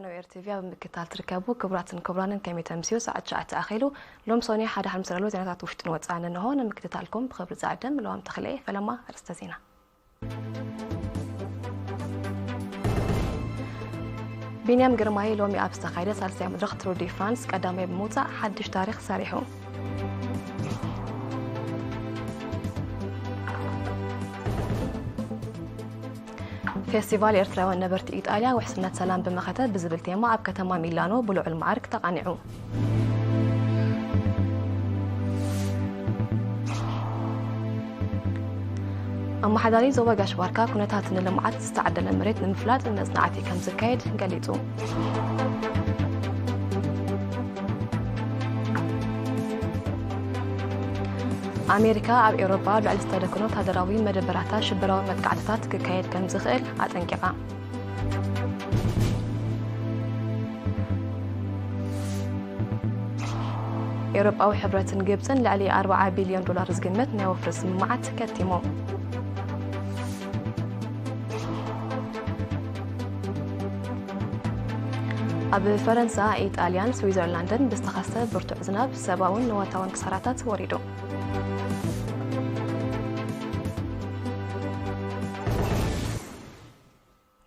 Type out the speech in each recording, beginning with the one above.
ኤር ቲ ቪ ኣብ ምክትታል ትርከቡ ክቡራትን ክቡራንን፣ ከመይ ተምስዩ? ሰዓት ትሽዓተ ኣኺሉ። ሎም ሶኒ ሓደ ሓሙስ ዘሎ ዜናታት ውሽጥን ወጻእን እንሆ። ንምክትታልኩም ብኽብሪ ዝዕድም ለዋም ተኽለ። ፈለማ ኣርእስተ ዜና። ቢንያም ግርማይ ሎሚ ኣብ ዝተኻየደ ሳልሳይ መድረኽ ቱር ዲ ፍራንስ ቀዳማይ ብምውጻእ ሓድሽ ታሪኽ ሰሪሑ። ፌስቲቫል ኤርትራውያን ነበርቲ ኢጣልያ ውሕስነት ሰላም ብመኸተ ብዝብል ቴማ ኣብ ከተማ ሚላኖ ብልዑል ማዕርግ ተቓኒዑ። ኣመሓዳሪ ዞባ ጋሽ ባርካ ኩነታት ንልምዓት ዝተዓደለ መሬት ንምፍላጥ መጽናዕቲ ከም ዝካየድ ገሊጹ። ኣሜሪካ ኣብ ኤውሮጳ ኣብ ልዕሊ ዝተደከኑ ወተሃደራዊ መደበራታ ሽበራዊ መጥቃዕትታት ክካየድ ከም ዝኽእል ኣጠንቂቓ። ኤውሮጳዊ ሕብረትን ግብጽን ልዕሊ ኣርብዓ ቢልዮን ዶላር ዝግመት ናይ ወፍሪ ስምምዓት ከቲሞም። ኣብ ፈረንሳ፣ ኢጣልያን ስዊዘርላንድን ብዝተኸስተ ብርቱዕ ዝናብ ሰብኣውን ንዋታውን ክሳራታት ወሪዱ።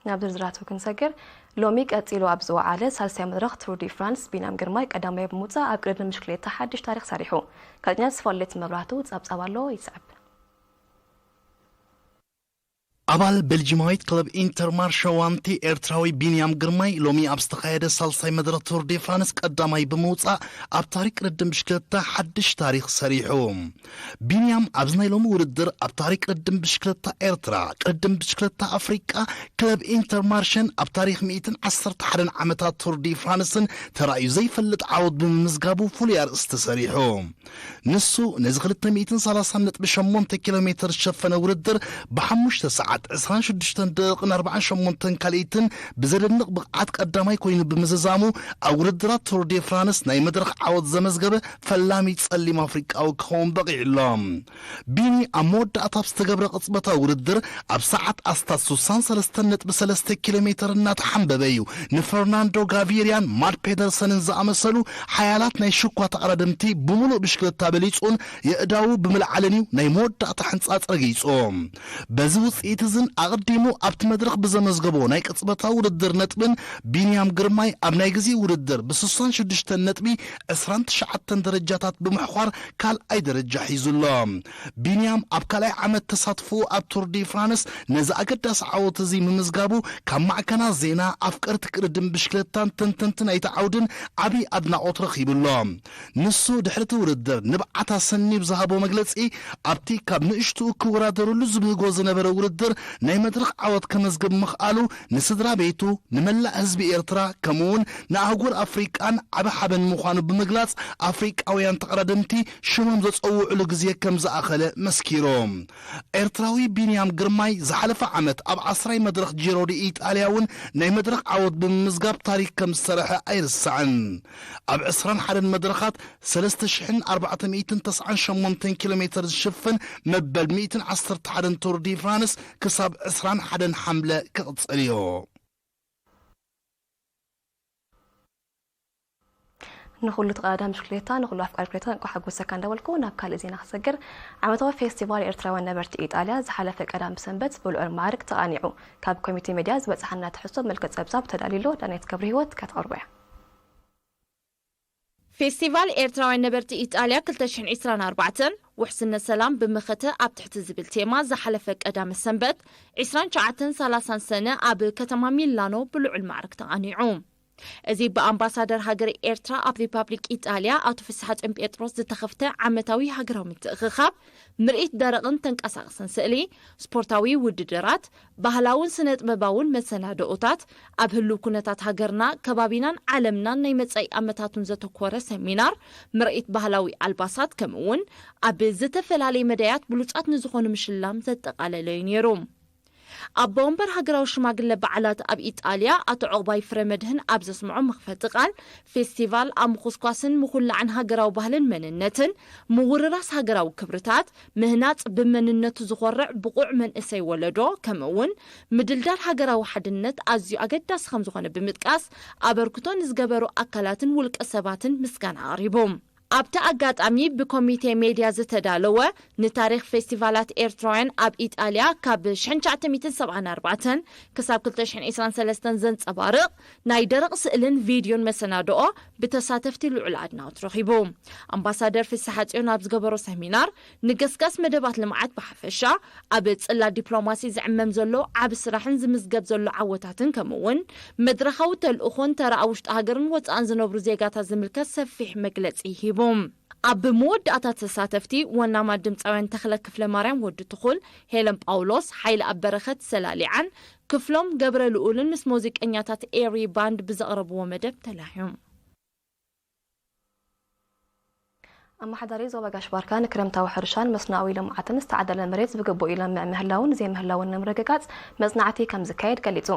ናብ ዝርዝራቱ ክንሰግር፣ ሎሚ ቀጺሉ ኣብ ዝወዓለ ሳልሳይ መድረኽ ቱር ዲ ፍራንስ ቢንያም ግርማይ ቀዳማይ ብምውጻእ ኣብ ቅድድም ብሽክሌታ ሓድሽ ታሪኽ ሰሪሑ። ጋዜጠኛ ተስፋልደት መብራህቱ ጸብጻብ ኣሎ፣ ይስዕብ። ኣባል ቤልጂማዊት ክለብ ኢንተርማርሸ ዋንቲ ኤርትራዊ ቢንያም ግርማይ ሎሚ ኣብ ዝተኻየደ ሳልሳይ መድረኽ ቱር ዲ ፍራንስ ቀዳማይ ብምውጻእ ኣብ ታሪክ ቅድድም ብሽክለታ ሓድሽ ታሪኽ ሰሪሑ። ቢንያም ኣብዚ ናይ ሎሚ ውድድር ኣብ ታሪክ ቅድድም ብሽክለታ ኤርትራ፣ ቅድድም ብሽክለታ ኣፍሪቃ፣ ክለብ ኢንተርማርሸን ኣብ ታሪኽ ሚእትን ዓሰርተ ሓደን ዓመታት ቱር ዲ ፍራንስን ተራእዩ ዘይፈልጥ ዓወት ብምምዝጋቡ ፍሉይ ኣርእስቲ ሰሪሑ። ንሱ ነዚ ክልተ ሚእትን ሰላሳን ነጥቢ ሸሞንተ ኪሎ ሜትር ዝሸፈነ ውድድር ብሓሙሽተ ሰዓት ዕስራን ሽዱሽተን ደቂቕን ኣርባዓን ሸሞንተን ካልኢትን ብዘደንቕ ብቕዓት ቀዳማይ ኮይኑ ብምዝዛሙ ኣብ ውድድራት ቱር ዲ ፍራንስ ናይ መድረኽ ዓወት ዘመዝገበ ፈላሚ ጸሊም ኣፍሪቃዊ ክኸውን በቒዑ ኣሎ። ቢኒ ኣብ መወዳእታ ኣብ ዝተገብረ ቅጽበታዊ ውድድር ኣብ ሰዓት ኣስታት ስሳን ሰለስተን ነጥቢ ሰለስተ ኪሎ ሜትር እናተሓንበበ እዩ ንፈርናንዶ ጋቪርያን ማት ፔደርሰንን ዝኣመሰሉ ሓያላት ናይ ሽኳ ተቐዳደምቲ ብምሉእ ብሽክለታ በሊጹን የእዳዉ ብምልዓልን እዩ ናይ መወዳእታ ሕንጻጽ ረጊጹ። በዚ ውጽኢት እዝን ኣቐዲሙ ኣብቲ መድረኽ ብዘመዝገቦ ናይ ቅጽበታዊ ውድድር ነጥብን ቢንያም ግርማይ ኣብ ናይ ግዜ ውድድር ብ ስሳን ሽዱሽተን ነጥቢ ዕስራን ትሽዓተን ደረጃታት ብምሕዃር ካልኣይ ደረጃ ሒዙ ኣሎ። ቢንያም ኣብ ካልኣይ ዓመት ተሳትፎኡ ኣብ ቱር ዲ ፍራንስ ነዚ ኣገዳሲ ዓወት እዚ ምምዝጋቡ ካብ ማዕከናት ዜና ኣፍቀርቲ ቅድድም ብሽክለታን ተንተንቲ ናይቲ ዓውድን ዓቢ ኣድናቖት ረኺቡ ኣሎ። ንሱ ድሕሪ እቲ ውድድር ንብዓት ኣሰንዩ ብዝሃቦ መግለጺ ኣብቲ ካብ ንእሽትኡ ክወዳደረሉ ዝብህጎ ዝነበረ ውድድር ናይ መድረኽ ዓወት ከመዝግብ ምኽኣሉ ንስድራ ቤቱ፣ ንመላእ ህዝቢ ኤርትራ ከምኡውን ንኣህጉር ኣፍሪቃን ዓቢ ሓበን ምዃኑ ብምግላጽ ኣፍሪቃውያን ተቐዳደምቲ ሽሞም ዘጸውዕሉ ግዜ ከም ዝኣኸለ መስኪሩ። ኤርትራዊ ቢንያም ግርማይ ዝሓለፈ ዓመት ኣብ ዓስራይ መድረኽ ጂሮ ዲ ኢጣልያ እውን ናይ መድረኽ ዓወት ብምምዝጋብ ታሪኽ ከም ዝሰርሐ ኣይርሳዕን። ኣብ ዕስራን ሓደን መድረኻት ሰለስተ ሽሕን ኣርባዕተ ሚእትን ተስዓን ሸሞንተን ኪሎ ሜትር ዝሽፍን መበል ሚእትን ዓሰርተ ሓደን ቱር ዲ ፍራንስ ክሳብ ዕስራን ሓደን ሓምለ ክቕጽል እዩ። ንኹሉ ተቐዳዳሚ ብሽክሌታ፣ ንኹሉ ኣፍቃሪ ብሽክሌታ እንኳዕ ሓጎሰካ እንዳበልኩ ናብ ካልእ ዜና ክሰግር። ዓመታዊ ፌስቲቫል ኤርትራውያን ነበርቲ ኢጣልያ ዝሓለፈ ቀዳም ሰንበት ብልዑል ማዕርግ ተቓኒዑ። ካብ ኮሚቴ ሜድያ ዝበጽሓና ትሕዝቶ መልክዕ ጸብጻብ ተዳልዩሎ ዳናይት ገብረ ህይወት ከተቕርቦ እያ። ፌስቲቫል ኤርትራውያን ነበርቲ ኢጣልያ ክልተ ሽሕን ዕስራን ኣርባዕተን ውሕስነት ሰላም ብመኸተ ኣብ ትሕቲ ዝብል ቴማ ዝሓለፈ ቀዳመ ሰንበት ዕስራን ትሽዓተን ሰላሳን ሰነ ኣብ ከተማ ሚላኖ ብልዑል ማዕርግ ተቓኒዑ። እዚ ብኣምባሳደር ሃገር ኤርትራ ኣብ ሪፓብሊክ ኢጣልያ ኣቶ ፍስሓጽዮን ጴጥሮስ ዝተኸፍተ ዓመታዊ ሃገራዊ ምትእኽኻብ፣ ምርኢት ደረቕን ተንቀሳቕስን ስእሊ፣ ስፖርታዊ ውድድራት፣ ባህላውን ስነ-ጥበባውን መሰናድኦታት፣ ኣብ ህሉው ኩነታት ሃገርና፣ ከባቢናን ዓለምናን ናይ መጻኢ ኣመታቱን ዘተኮረ ሰሚናር፣ ምርኢት ባህላዊ ኣልባሳት፣ ከምኡ'ውን ኣብ ዝተፈላለየ መዳያት ብሉጻት ንዝኾኑ ምሽላም ዘጠቓለለ እዩ ነይሩ። ኣቦ ወንበር ሃገራዊ ሽማግለ በዓላት ኣብ ኢጣልያ ኣቶ ዑቕባይ ፍረመድህን ኣብ ዘስምዖ መኽፈቲ ቃል፣ ፌስቲቫል ኣብ ምኹስኳስን ምኹላዕን ሃገራዊ ባህልን መንነትን፣ ምውርራስ ሃገራዊ ክብርታት፣ ምህናጽ ብመንነቱ ዝኾርዕ ብቑዕ መንእሰይ ወለዶ፣ ከምኡ እውን ምድልዳል ሃገራዊ ሓድነት ኣዝዩ ኣገዳሲ ከም ዝኾነ ብምጥቃስ፣ ኣበርክቶ ንዝገበሩ ኣካላትን ውልቀ ሰባትን ምስጋና ኣቕሪቡ። ኣብቲ ኣጋጣሚ ብኮሚቴ ሜድያ ዝተዳለወ ንታሪኽ ፌስቲቫላት ኤርትራውያን ኣብ ኢጣልያ ካብ ሽሕን ትሽዓተ ሚእትን ሰብዓን ኣርባዕተን ክሳብ ክልተ ሽሕን ዕስራን ሰለስተን ዘንጸባርቕ ናይ ደረቕ ስእልን ቪድዮን መሰናድኦ ብተሳተፍቲ ልዑል ኣድናቖት ረኺቡ። ኣምባሳደር ፍስሓ ጽዮን ኣብ ዝገበሮ ሰሚናር፣ ንገስጋስ መደባት ልምዓት ብሓፈሻ፣ ኣብ ጽላት ዲፕሎማሲ ዝዕመም ዘሎ ዓቢ ስራሕን ዝምዝገብ ዘሎ ዓወታትን፣ ከምኡ እውን መድረኻዊ ተልእኾን ተራኣ ውሽጢ ሃገርን ወጻእን ዝነብሩ ዜጋታት ዝምልከት ሰፊሕ መግለጺ ሂቡ። ኣብ መወዳእታ ተሳተፍቲ ወናማት ድምፃውያን ተኽለ ክፍለ ማርያም ወዲ ትኹል፣ ሄለን ጳውሎስ፣ ሓይለ ኣብ በረኸት ሰላሊዓን ክፍሎም ገብረ ልኡልን ምስ ሙዚቀኛታት ኤሪ ባንድ ብዘቕረብዎ መደብ ተላህዮም። ኣመሓዳሪ ዞባ ጋሽ ባርካ ንክረምታዊ ሕርሻን መስኖኣዊ ልምዓትን ዝተዓደለ መሬት ብግቡእ ይለምዕ ምህላውን ዘይምህላውን ንምርግጋጽ መጽናዕቲ ከም ዝካየድ ገሊጹ።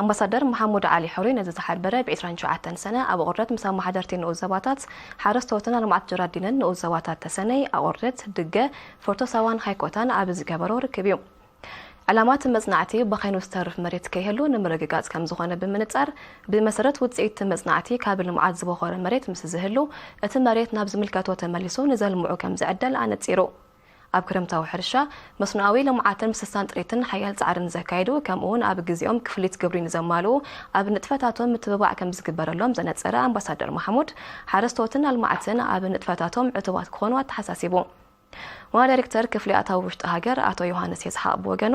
ኣምባሳደር መሓሙድ ዓሊ ሕሩይ ነዚ ዝሓበረ ብ ዕስራን ትሽዓተን ሰነ ኣብ ኣቑርደት ምስ ኣመሓደርቲ ንኡስ ዞባታት፣ ሓረስቶትን ኣልማዕቲ ጀራዲንን ንኡስ ዞባታት ተሰነይ፣ ኣቑርደት፣ ድገ፣ ፎርቶ ሳዋን ሃይኮታን ኣብ ዝገበሮ ርክብ እዩ። ዕላማ እቲ መጽናዕቲ ብኸይኑ ዝተርፍ መሬት ከይህሉ ንምርግጋጽ ከም ዝኾነ ብምንጻር፣ ብመሰረት ውጽኢት እቲ መጽናዕቲ ካብ ልምዓት ዝበኾረ መሬት ምስ ዝህሉ፣ እቲ መሬት ናብ ዝምልከቶ ተመሊሱ ንዘልምዑ ከም ዝዕደል ኣነጺሩ። ኣብ ክረምታዊ ሕርሻ፣ መስኖኣዊ ልምዓትን ምስሳን ጥሪትን ሓያል ጻዕርን ዘካየዱ፣ ከምኡውን ኣብ ግዜኦም ክፍሊት ግብሪ ንዘማልኡ ኣብ ንጥፈታቶም ምትብባዕ ከም ዝግበረሎም ዘነጸረ ኣምባሳደር ማሕሙድ፣ ሓረስቶትን ኣልማዕትን ኣብ ንጥፈታቶም ዕቱባት ክኾኑ ኣተሓሳሲቡ። ዋና ዳይሬክተር ክፍሊ ኣታዊ ውሽጢ ሃገር ኣቶ ዮሃንስ ይስሓቕ ብወገኑ፣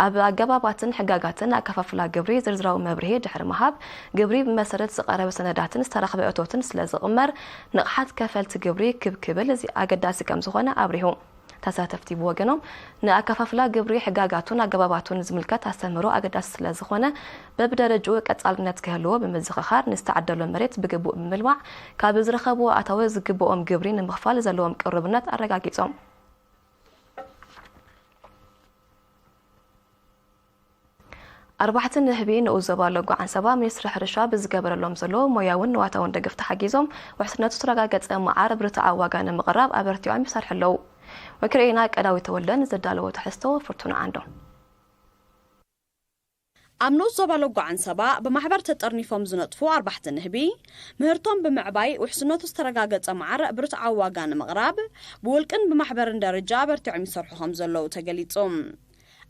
ኣብ ኣገባባትን ሕጋጋትን ኣከፋፍላ ግብሪ ዝርዝራዊ መብርሂ ድሕሪ ምሃብ፣ ግብሪ ብመሰረት ዝቐረበ ሰነዳትን ዝተረኽበ እቶትን ስለ ዝቕመር፣ ንቕሓት ከፈልቲ ግብሪ ክብ ክብል እዚ ኣገዳሲ ከም ዝኾነ ኣብሪሁ። ተሳተፍቲ ብወገኖም፣ ንኣከፋፍላ ግብሪ ሕጋጋቱን ኣገባባቱን ዝምልከት ኣስተምህሮ ኣገዳሲ ስለ ዝኾነ፣ በብደረጅኡ ቀጻልነት ክህልዎ ብምዝኽኻር፣ ንዝተዓደሎ መሬት ብግቡእ ብምልማዕ፣ ካብ ዝረኸብዎ ኣታዊ ዝግብኦም ግብሪ ንምኽፋል ዘለዎም ቅሩብነት ኣረጋጊጾም። ኣርባሕቲ ንህቢ ንኡስ ዞባ ሎጎ ዓንሰባ ሚኒስትሪ ሕርሻ ብዝገበረሎም ዘሎ ሞያውን ንዋታውን ደገፍ ተሓጊዞም፣ ውሕስነቱ ዝተረጋገጸ መዓር ብርትዓዊ ዋጋ ንምቕራብ ኣበርቲዖም ይሰርሑ ኣለዉ። ወኪልና ቀዳዊ ተወልደ ንዘዳለዎ ትሕዝቶ ፍርቱና ዓንዶም። ኣብ ንኡስ ዞባ ሎጎ ዓንሰባ ብማሕበር ተጠርኒፎም ዝነጥፉ ኣርባሕቲ ንህቢ፣ ምህርቶም ብምዕባይ ውሕስነቱ ዝተረጋገጸ መዓር ብርትዓዊ ዋጋ ንምቕራብ፣ ብውልቅን ብማሕበርን ደረጃ ኣበርቲዖም ይሰርሑ ከም ዘለዉ ተገሊጹ።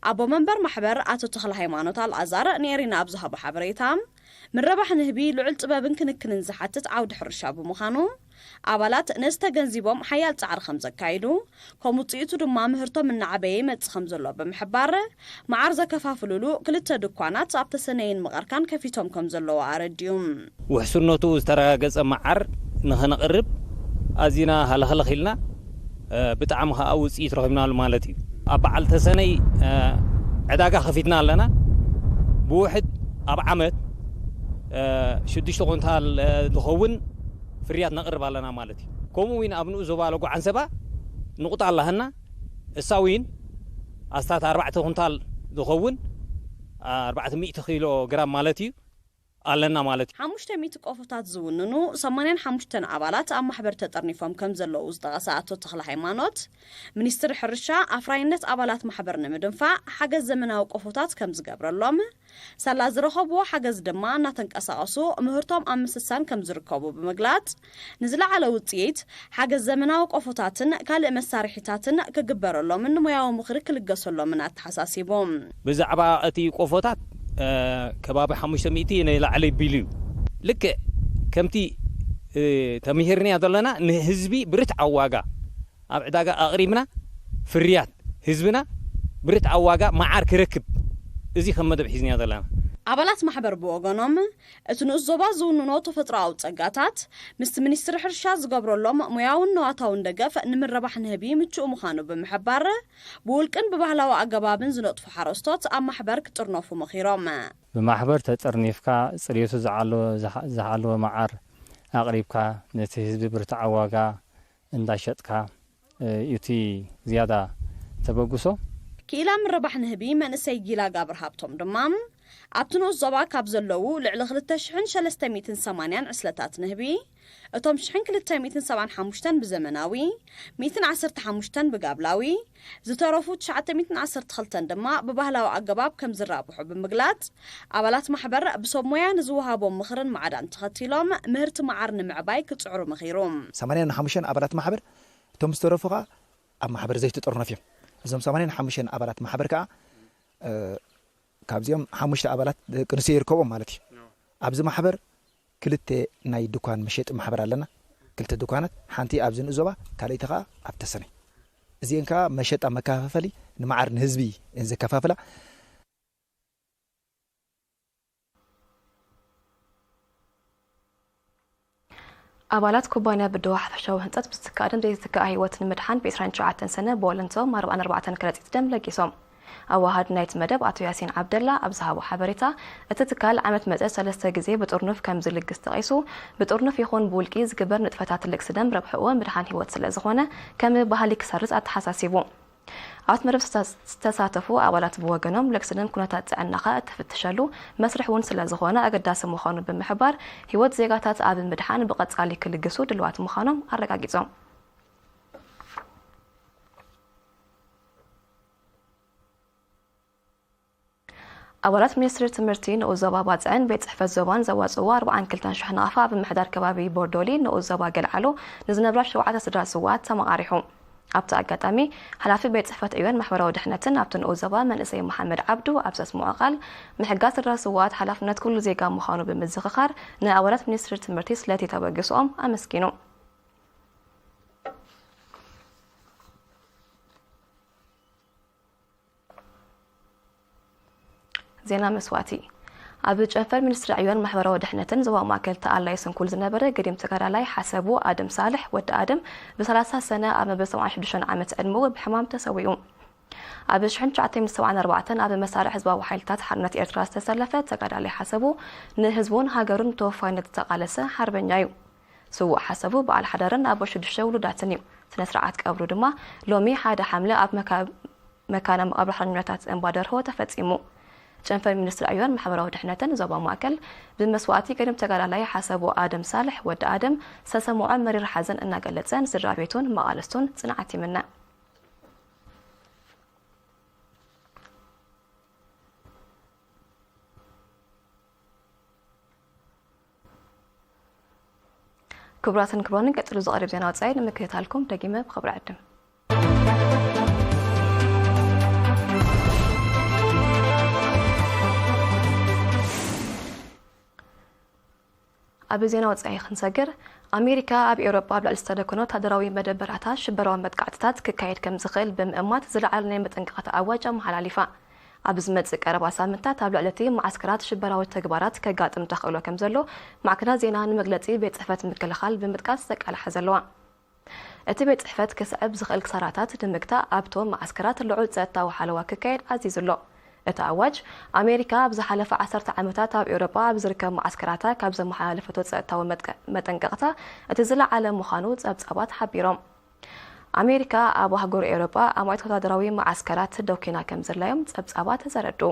ኣቦ መንበር ማሕበር ኣቶ ተኽለ ሃይማኖት ኣልኣዛር ንኤሪና ኣብ ዝሃቦ ሓበሬታ፣ ምረባሕ ንህቢ ልዑል ጥበብን ክንክንን ዝሓትት ዓውዲ ሕርሻ ብምዃኑ፣ ኣባላት ነዚ ተገንዚቦም ሓያል ጻዕሪ ከም ዘካይዱ፣ ከም ውጽኢቱ ድማ ምህርቶም እናዓበየ ይመጽእ ከም ዘሎ ብምሕባር፣ መዓር ዘከፋፍሉሉ ክልተ ድኳናት ኣብ ተሰነይን መቐርካን ከፊቶም ከም ዘለዉ ኣረዲኡ። ውሕስነቱ ዝተረጋገጸ መዓር ንኸነቕርብ ኣዚና ሃለኽለኽ ኢልና፣ እ፣ ብጣዕሚ ኸኣ ውጽኢት ረኺብናሉ ማለት እዩ። ኣብ በዓል ተሰነይ፣ እ፣ ዕዳጋ ከፊትና ኣለና። ብውሕድ ኣብ ዓመት፣ እ፣ ሽዱሽተ ኩንታል፣ እ፣ ዝኸውን ፍርያት ነቕርብ ኣለና ማለት እዩ። ከምኡ እውን ኣብ ንኡስ ዞባ ሎጎ ዓንሰባ ንቑጣ ኣላህና፣ እሳ እውን ኣስታት ኣርባዕተ ኩንታል ዝኸውን፣ ኣርባዕተ ሚእቲ ኪሎ ግራም ማለት እዩ፣ ኣለና ማለት እዩ። ሓሙሽተ ሚእቲ ቆፎታት ዝውንኑ ሰማንያን ሓሙሽተን ኣባላት ኣብ ማሕበር ተጠርኒፎም ከም ዘለዉ ዝጠቐሰ ኣቶ ተኽለ ሃይማኖት፣ ሚኒስትሪ ሕርሻ ኣፍራይነት ኣባላት ማሕበር ንምድንፋዕ ሓገዝ ዘመናዊ ቆፎታት ከም ዝገብረሎም፣ ሳላ ዝረኸብዎ ሓገዝ ድማ እናተንቀሳቐሱ ምህርቶም ኣብ ምስሳን ከም ዝርከቡ ብምግላጽ፣ ንዝለዓለ ውጽኢት ሓገዝ ዘመናዊ ቆፎታትን ካልእ መሳርሒታትን ክግበረሎምን ሞያዊ ምኽሪ ክልገሰሎምን ኣተሓሳሲቡ። ብዛዕባ እቲ ቆፎታት፣ እ፣ ከባቢ ሓሙሽተ ሚእቲ ንላዕሊ ቢሉ እዩ። ልክዕ ከምቲ፣ እ፣ ተምሂርናዮ ዘለና ንህዝቢ ብርትዓዊ ዋጋ ኣብ ዕዳጋ ኣቕሪብና ፍርያት ህዝብና ብርትዓዊ ዋጋ መዓር ክረክብ፣ እዚ ከም መደብ ሒዝናዮ ዘለና። ኣባላት ማሕበር ብወገኖም፣ እቲ ንኡስ ዞባ ዝውንኖ ተፈጥሮኣዊ ጸጋታት፣ ምስቲ ሚኒስትሪ ሕርሻ ዝገብረሎም ሞያውን ንዋታውን ደገፍ ንምረባሕ ንህቢ ምቹእ ምዃኑ ብምሕባር፣ ብውልቅን ብባህላዊ ኣገባብን ዝነጥፉ ሓረስቶት ኣብ ማሕበር ክጥርነፉ መኺሮም። ብማሕበር ተጠርኒፍካ ጽሬቱ ዝዓለወ፣ ዝሓ-፣ ዝሓለወ መዓር ኣቕሪብካ ነቲ ህዝቢ ብርትዓዊ ዋጋ እንዳሸጥካ፣ እ፣ እዩ እቲ ዝያዳ ተበግሶ። ክኢላ ምርባሕ ንህቢ መንእሰይ ጊላ ጋብር ሃብቶም ድማ፣ ኣብቲ ንኡስ ዞባ ካብ ዘለዉ ልዕሊ ክልተ ሽሕን ሰለስተ ሚእትን ሰማንያን ዕስለታት ንህቢ፣ እቶም ሽሕን ክልተ ሚእትን ሰብዓን ሓሙሽተን ብዘመናዊ፣ ሚእትን ዓሰርተ ሓሙሽተን ብጋብላዊ፣ ዝተረፉ ትሽዓተ ሚእትን ዓሰርተ ክልተን ድማ ብባህላዊ ኣገባብ ከም ዝራብሑ ብምግላጽ፣ ኣባላት ማሕበር ብሰብ ሞያ ንዝወሃቦም ምኽርን ማዕዳን ተኸቲሎም ምህርቲ መዓር ንምዕባይ ክጽዕሩ መኺሩ። ሰማንያን ሓሙሽተን ኣባላት ማሕበር፣ እቶም ዝተረፉ ኸኣ ኣብ ማሕበር ዘይተጠርነፉ እዮም። እዞም ሰማንያን ሓሙሽተን ኣባላት ማሕበር ከኣ፣ እ፣ ካብዚኦም ሓሙሽተ ኣባላት ደቂ ኣንስትዮ ይርከብኦም ማለት እዩ። ኣብዚ ማሕበር ክልተ ናይ ድኳን መሸጢ ማሕበር ኣለና። ክልተ ድኳናት፣ ሓንቲ ኣብዚ ንኡስ ዞባ፣ ካልኣይቲ ከኣ ኣብ ተሰነይ። እዚአን ከኣ መሸጣ መከፋፈሊ ንመዓር ንህዝቢ እየን ዘከፋፍላ። ኣባላት ኩባንያ ብደዋ ሓፈሻዊ ህንጸት ብዝትካእ ደም ዘይትካእ ህይወት ንምድሓን ብ ዕስራን ትሽዓተን ሰነ ብወለንትኦም ኣርባዓን ኣርባዕተን ከረጺት ደም ለጊሶም። ኣዋሃድ ናይቲ መደብ ኣቶ ያሲን ዓብደላ ኣብ ዝሃቦ ሓበሬታ፣ እቲ ትካል ዓመት መጸ ሰለስተ ግዜ ብጥርኑፍ ከም ዝልግስ ጠቒሱ፣ ብጥርኑፍ ይኹን ብውልቂ ዝግበር ንጥፈታት ልግሲ ደም ረብሕኡ ምድሓን ህይወት ስለ ዝኾነ፣ ከም ባህሊ ክሰርጽ ኣተሓሳሲቡ። ኣብቲ መደብ ዝተሳ-፣ ዝተሳተፉ ኣባላት ብወገኖም፣ ልግሲ ደም ኩነታት ጥዕናኻ እትፍትሸሉ መስርሕ እውን ስለ ዝኾነ ኣገዳሲ ምዃኑ ብምሕባር፣ ህይወት ዜጋታት ኣብ ምድሓን ብቐጻሊ ክልግሱ ድልዋት ምዃኖም ኣረጋጊጾም። ኣባላት ሚኒስትሪ ትምህርቲ ንኡስ ዞባ ባጽዕን ቤት ጽሕፈት ዞባን ዘዋጽእዎ ኣርባዓን ክልተን ሽሕ ናቕፋ ኣብ ምምሕዳር ከባቢ ቦርዶሊ ንኡስ ዞባ ገልዓሎ ንዝነብራ ሸውዓተ ስድራ ስውኣት ተመቓሪሑ። ኣብቲ ኣጋጣሚ፣ ሓላፊ ቤት ጽሕፈት ዕዮን ማሕበራዊ ድሕነትን ኣብቲ ንኡስ ዞባ መንእሰይ መሓመድ ዓብዱ ኣብ ዘስምዖ ቃል፣ ምሕጋዝ ስድራ ስውኣት ሓላፍነት ኩሉ ዜጋ ምዃኑ ብምዝኽኻር፣ ንኣባላት ሚኒስትሪ ትምህርቲ ስለቲ ተበግስኦም ኣመስጊኑ። ዜና መስዋእቲ። ኣብ ጨንፈር ሚኒስትሪ ዕዮን ማሕበራዊ ድሕነትን ዞባ ማእከል ተኣላይ ስንኩል ዝነበረ ገዲም ተጋዳላይ ሓሰቡ ኣደም ሳልሕ፣ ወዲ ኣደም፣ ብ ሰላሳ ሰነ ኣብ መበል ሰብዓን ሽዱሽተን ዓመት ዕድመኡ ብሕማም ተሰዊኡ። ኣብ ሽሕን ትሽዓተ ሚእትን ሰብዓን ኣርባዕተን ኣብ መሳርዕ ህዝባዊ ሓይልታት ሓርነት ኤርትራ ዝተሰለፈ ተጋዳላይ ሓሰቡ፣ ንህዝቡን ሃገሩን ብተወፋይነት ዝተቓለሰ ሓርበኛ እዩ። ስዉእ ሓሰቡ በዓል ሓዳርን ኣቦ ሽዱሽተ ውሉዳትን እዩ። ስነ ስርዓት ቀብሩ ድማ ሎሚ ሓደ ሓምለ ኣብ መካ-፣ መካነ መቓብር ሓርበኛታት እምባ ደርሆ ተፈጺሙ። ጨንፈር ሚኒስትሪ ዕዮን ማሕበራዊ ድሕነትን ዞባ ማእከል፣ ብመስዋእቲ ገዲም ተጋዳላይ ሓሰቡ ኣደም ሳልሕ፣ ወዲ ኣደም፣ ዝተሰምዖ መሪር ሓዘን እናገለጸ፣ ንስድራ ቤቱን መቓልስቱን ጽንዓት ይምነ። ክቡራትን ክቡራንን፣ ቀጺሉ ዝቐርብ ዜና ወጻኢ ንምክትታልኩም ደጊመ ብኽብሪ ዕድም። ኣብ ዜና ወጻኢ ክንሰግር፣ ኣሜሪካ ኣብ ኤውሮጳ ኣብ ልዕሊ ዝተደኮነ ወታደራዊ መደበራታ ሽበራዊ መጥቃዕትታት ክካየድ ከም ዝኽእል ብምእማት ዝለዓለ ናይ መጠንቀቕታ ኣዋጅ ኣመሓላሊፋ። ኣብ ዝመጽእ ቀረባ ሳምንታት ኣብ ልዕሊ እቲ መዓስከራት ሽበራዊ ተግባራት ከጋጥም ተኽእሎ ከም ዘሎ ማዕከናት ዜና ንመግለጺ ቤት ጽሕፈት ምክልኻል ብምጥቃስ ዘቃልሐ ዘለዋ። እቲ ቤት ጽሕፈት ክስዕብ ዝኽእል ክሳራታት ንምግታእ ኣብቶም መዓስከራት ልዑል ጸጥታዊ ሓለዋ ክካየድ ኣዚዙ ኣሎ። እቲ ኣዋጅ፣ ኣሜሪካ ኣብ ዝሓለፈ ዓሰርተ ዓመታት ኣብ ኤውሮጳ ኣብ ዝርከብ መዓስከራታ ካብ ዘመሓላለፈቶ ጸጥታዊ መጥቀ-፣ መጠንቀቕታ እቲ ዝለዓለ ምዃኑ ጸብጻባት ሓቢሮም። ኣሜሪካ ኣብ ኣህጉር ኤውሮጳ ኣማኢት ወታደራዊ መዓስከራት ደው ኪና ከም ዘላዮም ጸብጻባት ዘረድኡ።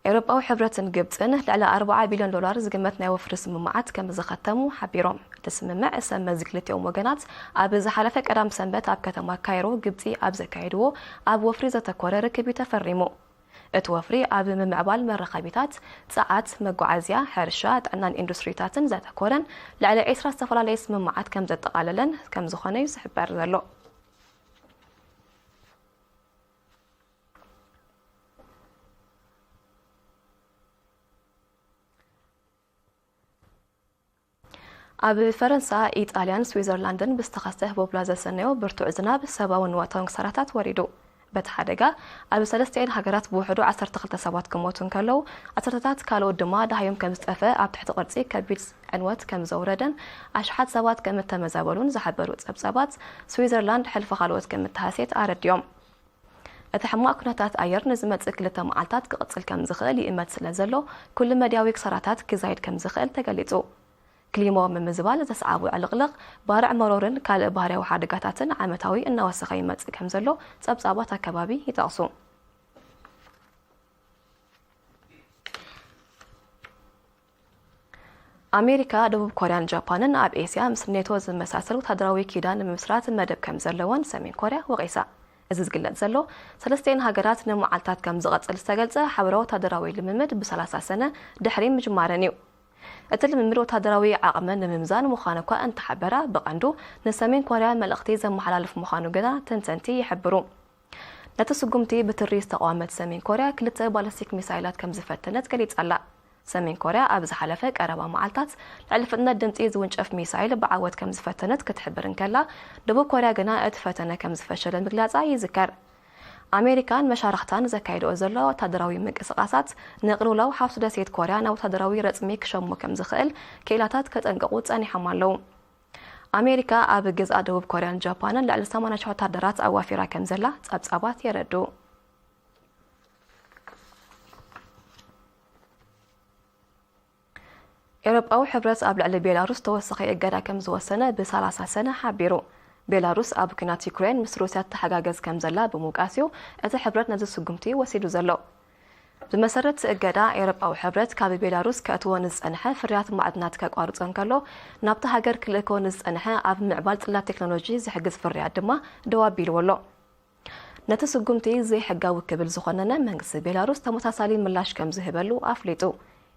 ኤውሮጳዊ ሕብረትን ግብጽን ልዕሊ ኣርባዓ ቢልዮን ዶላር ዝግመት ናይ ወፍሪ ስምምዓት ከም ዝኸተሙ ሓቢሮም። እቲ ስምምዕ፣ ሰብ መዚ ክልቲኦም ወገናት ኣብ ዝሓለፈ ቀዳም ሰንበት ኣብ ከተማ ካይሮ፣ ግብጺ ኣብ ዘካየድዎ ኣብ ወፍሪ ዘተኮረ ርክብ እዩ ተፈሪሙ። እቲ ወፍሪ ኣብ ምምዕባል መራኸቢታት፣ ጸዓት፣ መጓዓዝያ፣ ሕርሻ፣ ጥዕናን ኢንዱስትሪታትን ዘተኮረን ልዕሊ ዒስራ ዝተፈላለየ ስምምዓት ከም ዘጠቓለለን ከም ዝኾነ እዩ ዝሕበር ዘሎ። ኣብ ፈረንሳ፣ ኢጣልያን ስዊዘርላንድን ብዝተኸስተ ህቦብላ ዘሰነዮ ብርቱዕ ዝናብ ሰብኣውን ንዋታውን ክሳራታት ወሪዱ። በቲ ሓደጋ፣ ኣብ ሰለስቲኤን ሃገራት ብውሕዱ ዓሰርተ ክልተ ሰባት ክሞቱ እንከለዉ፣ ዓሰርተታት ካልኦት ድማ ደሃዮም ከም ዝጠፍአ፣ ኣብ ትሕቲ ቅርጺ ከቢድ ዕንወት ከም ዘውረደን ኣሽሓት ሰባት ከም እተመዛበሉን ዝሓበሩ ጸብጻባት፣ ስዊዘርላንድ ሕልፊ ካልኦት ከም እተሃስየት ኣረዲኦም። እቲ ሕማቕ ኩነታት ኣየር ንዝመጽእ ክልተ መዓልታት ክቕጽል ከም ዝኽእል ይእመት ስለ ዘሎ፣ ኩሉ መድያዊ ክሳራታት ክዛይድ ከም ዝኽእል ተገሊጹ። ክሊማዊ ምምዝባል ዘስዓቡ ዕልቕልቕ፣ ባርዕ መሮርን ካልእ ባህርያዊ ሓደጋታትን ዓመታዊ እናወሰኸ ይመጽእ ከም ዘሎ ጸብጻባት ኣከባቢ ይጠቕሱ። ኣሜሪካ፣ ደቡብ ኮርያን ጃፓንን ኣብ ኤስያ ምስ ኔቶ ዝመሳሰል ወታደራዊ ኪዳን ንምምስራት መደብ ከም ዘለወን ሰሜን ኮርያ ወቒሳ። እዚ ዝግለጽ ዘሎ፣ ሰለስቲኤን ሃገራት ንመዓልታት ከም ዝቐጽል ዝተገልጸ ሓበራዊ ወታደራዊ ልምምድ ብ30 ሰነ ድሕሪ ምጅማረን እዩ። እቲ ልምምድ ወታደራዊ ዓቕመን ንምምዛን ምዃኑ እኳ እንተሓበራ፣ ብቐንዱ ንሰሜን ኮርያ መልእኽቲ ዘመሓላልፍ ምዃኑ ግና ተንተንቲ ይሕብሩ። ነቲ ስጉምቲ ብትሪ ዝተቓወመት ሰሜን ኮርያ ክልተ ባሊስቲክ ሚሳይላት ከም ዝፈተነት ገሊጻ ኣላ። ሰሜን ኮርያ ኣብ ዝሓለፈ ቀረባ መዓልታት ልዕሊ ፍጥነት ድምጺ ዝውንጨፍ ሚሳይል ብዓወት ከም ዝፈተነት ክትሕብር እንከላ፣ ደቡብ ኮርያ ግና እቲ ፈተነ ከም ዝፈሸለ ምግላጻ ይዝከር። ኣሜሪካን መሻርኽታን ዘካይድኦ ዘሎ ወታደራዊ ምንቅስቓሳት ንቅልውላው ሓውሲ ደሴት ኮርያ ናብ ወታደራዊ ረጽሚ ክሸሞ ከም ዝኽእል ክኢላታት ከጠንቅቑ ጸኒሖም ኣለዉ። ኣሜሪካ ኣብ ገዝኣ ደቡብ ኮርያን ጃፓንን ልዕሊ ሰማንያ ሽሕ ወታደራት ኣዋፊራ ከም ዘላ ጸብጻባት የረድኡ። ኤውሮጳዊ ሕብረት ኣብ ልዕሊ ቤላሩስ ተወሳኺ እገዳ ከም ዝወሰነ ብ30 ሰነ ሓቢሩ። ቤላሩስ ኣብ ኲናት ዩክሬን ምስ ሩስያ ትተሓጋገዝ ከም ዘላ ብምውቃስ እዩ እቲ ሕብረት ነዚ ስጉምቲ ወሲዱ ዘሎ። ብመሰረት እቲ እገዳ፣ ኤውሮጳዊ ሕብረት ካብ ቤላሩስ ከእትዎ ንዝጸንሐ ፍርያት ማዕድናት ከቋርጾ እንከሎ፣ ናብታ ሃገር ክልእኮ ንዝጸንሐ ኣብ ምዕባል ጽላት ቴክኖሎጂ ዝሕግዝ ፍርያት ድማ ደው ኣቢልዎ ኣሎ። ነቲ ስጉምቲ ዘይሕጋዊ ክብል ዝኾነነ መንግስቲ ቤላሩስ ተመሳሳሊ ምላሽ ከም ዝህበሉ ኣፍሊጡ።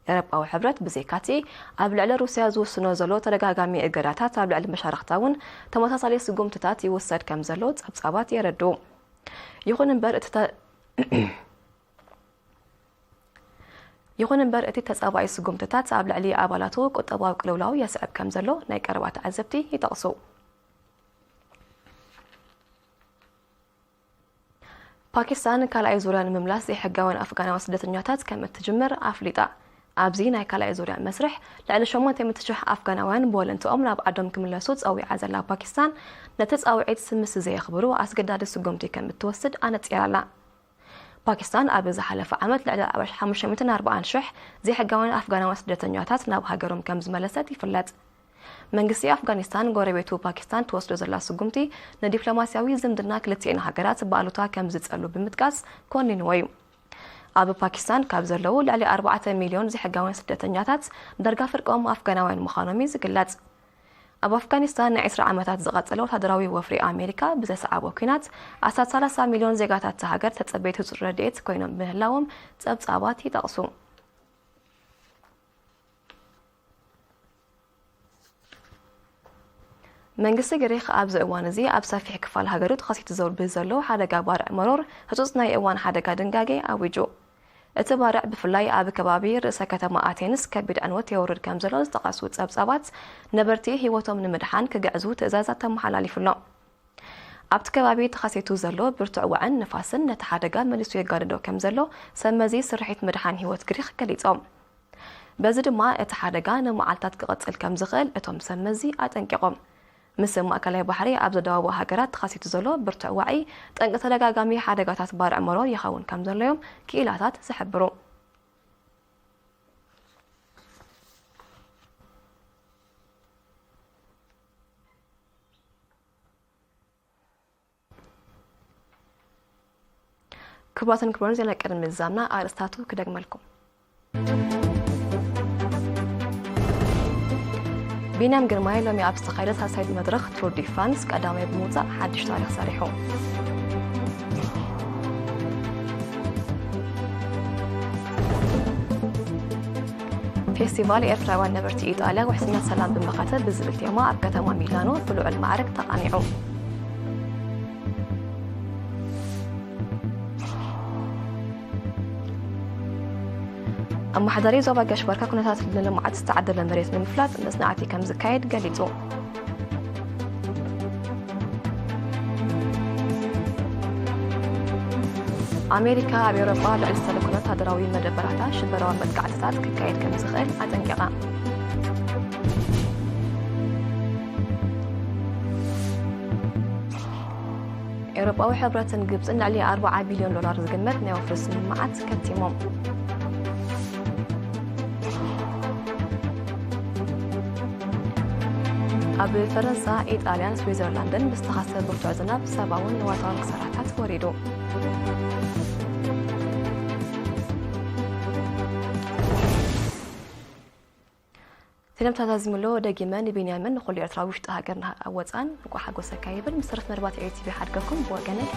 ኤውሮጳዊ ሕብረት ብዘይካቲ ኣብ ልዕሊ ሩስያ ዝውስኖ ዘሎ ተደጋጋሚ እገዳታት ኣብ ልዕሊ መሻርኽታ እውን ተመሳሳሊ ስጉምትታት ይውሰድ ከም ዘሎ ጸብጻባት የረድኡ። ይኹን እምበር እቲ ተ- ይኹን እምበር እቲ ተጻባኢ ስጉምትታት ኣብ ልዕሊ ኣባላቱ ቁጠባዊ ቅልውላው የስዕብ ከም ዘሎ ናይ ቀረባ ተዓዘብቲ ይጠቕሱ። ፓኪስታን ካልኣይ ዙርያ ንምምላስ ዘይሕጋውያን ኣፍጋናውያን ስደተኛታት ከም እትጅምር ኣፍሊጣ። ኣብዚ ናይ ካልኣይ ዙርያ መስርሕ ልዕሊ ሸሞንተ ሚእቲ ሽሕ ኣፍጋናውያን ብወለንትኦም ናብ ዓዶም ክምለሱ ጸዊዓ ዘላ ፓኪስታን፣ ነቲ ጻውዒት ምስ ዘየኽብሩ ኣስገዳዲ ስጉምቲ ከም እትወስድ ኣነጺራ ኣላ። ፓኪስታን ኣብ ዝሓለፈ ዓመት ልዕሊ ሓሙሽተ ሚእትን ኣርባዓን ሽሕ ዘይሕጋውያን ኣፍጋናውያን ስደተኛታት ናብ ሃገሮም ከም ዝመለሰት ይፍለጥ። መንግስቲ ኣፍጋኒስታን ጎረቤቱ ፓኪስታን ትወስዶ ዘላ ስጉምቲ ንዲፕሎማስያዊ ዝምድና ክልቲኤን ሃገራት ብኣሉታ ከም ዝጸሉ ብምጥቃስ ኮኒንዎ እዩ። ኣብ ፓኪስታን ካብ ዘለዉ ልዕሊ ኣርባዕተ ሚልዮን ዘይሕጋውያን ስደተኛታት ዳርጋ ፍርቆም ኣፍጋናውያን ምዃኖም እዩ ዝግለጽ። ኣብ ኣፍጋኒስታን ንዒስራ ዓመታት ዝቐጸለ ወታደራዊ ወፍሪ ኣሜሪካ ብዘስዓቦ ኲናት ኣስታት ሰላሳ ሚልዮን ዜጋታት እታ ሃገር ተጸበይቲ ህጹጽ ረድኤት ኮይኖም ምህላዎም ጸብጻባት ይጠቕሱ። መንግስቲ ግሪኽ ኣብዚ እዋን እዚ ኣብ ሰፊሕ ክፋል ሃገሩ ተኸሲቱ ዘሎ ብዘሎ ሓደጋ ባርዕ መሮር ህጹጽ ናይ እዋን ሓደጋ ድንጋጌ ኣዊጁ። እቲ ባርዕ ብፍላይ ኣብ ከባቢ ርእሰ ከተማ ኣቴንስ ከቢድ ዕንወት የውርድ ከም ዘሎ ዝጠቐሱ ጸብጻባት፣ ነበርቲ ህይወቶም ንምድሓን ክግዕዙ ትእዛዛት ተመሓላሊፉ ኣሎ። ኣብቲ ከባቢ ተኸሲቱ ዘሎ ብርቱዕ ዋዕን ንፋስን ነቲ ሓደጋ መሊሱ የጋድዶ ከም ዘሎ ሰብ መዚ ስርሒት ምድሓን ህይወት ግሪኽ ገሊጾም። በዚ ድማ እቲ ሓደጋ ንመዓልታት ክቐጽል ከም ዝኽእል እቶም ሰብ መዚ ኣጠንቂቖም። ምስ ማእከላይ ባሕሪ ኣብ ዘደዋወ ሃገራት ተኸሲቱ ዘሎ ብርቱዕ ዋዒ፣ ጠንቂ ተደጋጋሚ ሓደጋታት ባርዕ መሮር ይኸውን ከም ዘሎ እዮም ክኢላታት ዝሕብሩ። ክቡራትን ክቡራን፣ ዜና ቅድሚ ምዝዛምና ኣርእስታቱ ክደግመልኩም። ቢንያም ግርማይ ሎሚ ኣብ ዝተኻየደ ሳልሳይት መድረኽ ቱር ዲ ፍራንስ ቀዳማይ ብምውጻእ ሓድሽ ታሪኽ ሰሪሑ። ፌስቲቫል ኤርትራውያን ነበርቲ ኢጣልያ ውሕስነት ሰላም ብመኸተ ብዝብል ቴማ ኣብ ከተማ ሚላኖ ብልዑል ማዕርግ ተቓኒዑ። ኣመሓዳሪ ዞባ ጋሽ ባርካ ኩነታት ንልምዓት ዝተዓደለ መሬት ንምፍላጥ መጽናዕቲ ከም ዝካየድ ገሊጹ። ኣሜሪካ ኣብ ኤውሮጳ ልዕሊ ዝተለኮነ ወታደራዊ መደበራታ ሽበራዊ መጥቃዕትታት ክካየድ ከም ዝኽእል ኣጠንቂቓ። ኤውሮጳዊ ሕብረትን ግብጽን ልዕሊ ኣርብዓ ቢልዮን ዶላር ዝግመት ናይ ወፍሪ ስምምዓት ከቲሞም። ኣብ ፈረንሳ፣ ኢጣልያን ስዊዘርላንድን ብዝተኸስተ ብርቱዕ ዝናብ ሰብኣውን ንዋታውን ክሳራታት ወሪዱ። ዜና ተዛዚሙሎ። ደጊመ ንቢንያምን ንኹሉ ኤርትራዊ ውሽጢ ሃገርን ኣብ ወጻን እንቋዕ ሓጎሰካ ይብል። መሰረት መርባት ኤሪ ቲቪ ሓድገኩም ብወገነይ።